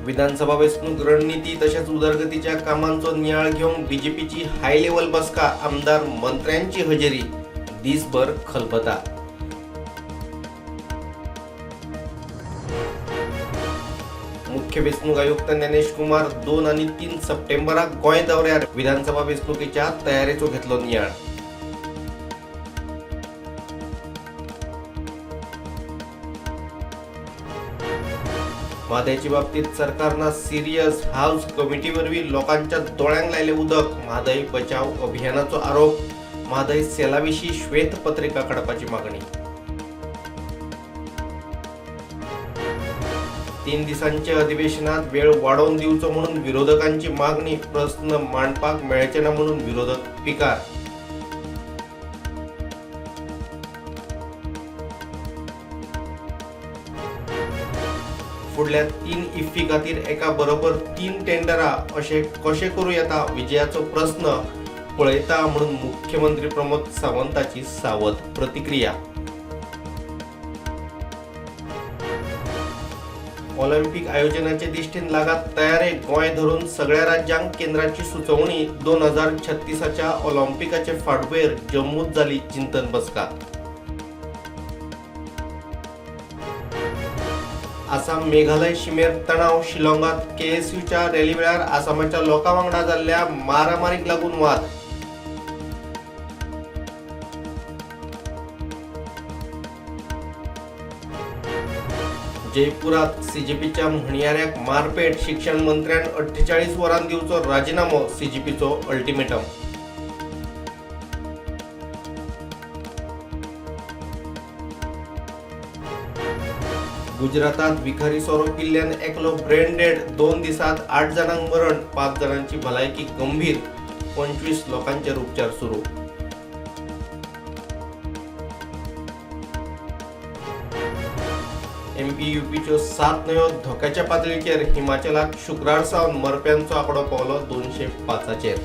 विधानसभा वेंचणूक रणनिती तशेंच उदरगतीच्या कामांचो नियाळ घेवंक बीजेपीची हाय लेव्हल बसका. आमदार मंत्र्यांची हजेरी. दिसभर खलबता. मुख्य वेंचणूक आयुक्त ज्ञानेश कुमार 2 आनी 3 सप्टेंबराक गोंय दौऱ्यार. विधानसभा वेंचणुकेच्या तयारेचो घेतलो नियाळ. म्हादयचे बाबतीत सरकार ना सिरियस. हाऊस कमिटी वरवीं लोकांच्या दोळ्यांक लायले उदक. म्हादय बचाव अभियानाचो आरोप. म्हादय सेला विशीं श्वेतपत्रिका काडपाची मागणी. 3 दिसांच्या अधिवेशनात वेळ वाडोवन दिवचो म्हणून विरोधकांची मागणी. प्रस्न मांडपाक मेळचे ना म्हणून विरोधक पिकार. फुडल्या 3 इफ्फी खातीर एका बरोबर 3 टेंडरां अशें कशें करूं येता? विजयाचो प्रस्न पळयता म्हणून मुख्यमंत्री प्रमोद सावंताची सावध प्रतिक्रिया. ऑलिम्पिक आयोजनाचे दिश्टीन लागात तयारे. गोंय धरून सगळ्या राज्यांक केंद्राची सुचोवणी. 2036च्या ऑलिम्पिकाचे फाटभुंयेर जम्मूत जाली चिंतन बसका. आसाम मेघालय शिमेर तणाव. शिलाँगात केएसयूच्या रॅली वेळार आसामाच्या लोकां वांगडा जाल्ल्या मारामारीक लागून वाद. जयपुरात सीजेपीच्या म्हणयाऱ्याक मारपेट. शिक्षण मंत्र्यान 48 वरां दिवचो राजिनामो. सीजेपीचो अल्टिमेटम. गुजरातात विखारी सोरो पिल्ल्यान एकलो ब्रेन डेड. 2 दिसांत 8 जाणांक मरण. 5 जाणांची भलायकी गंभीर. 25 लोकांचेर उपचार सुरू. एमपी युपीच्यो 7 न्हंयो धोक्याच्या पातळीचेर. हिमाचलात शुक्रार सावन मरप्यांचो आंकडो पावलो 205चेर.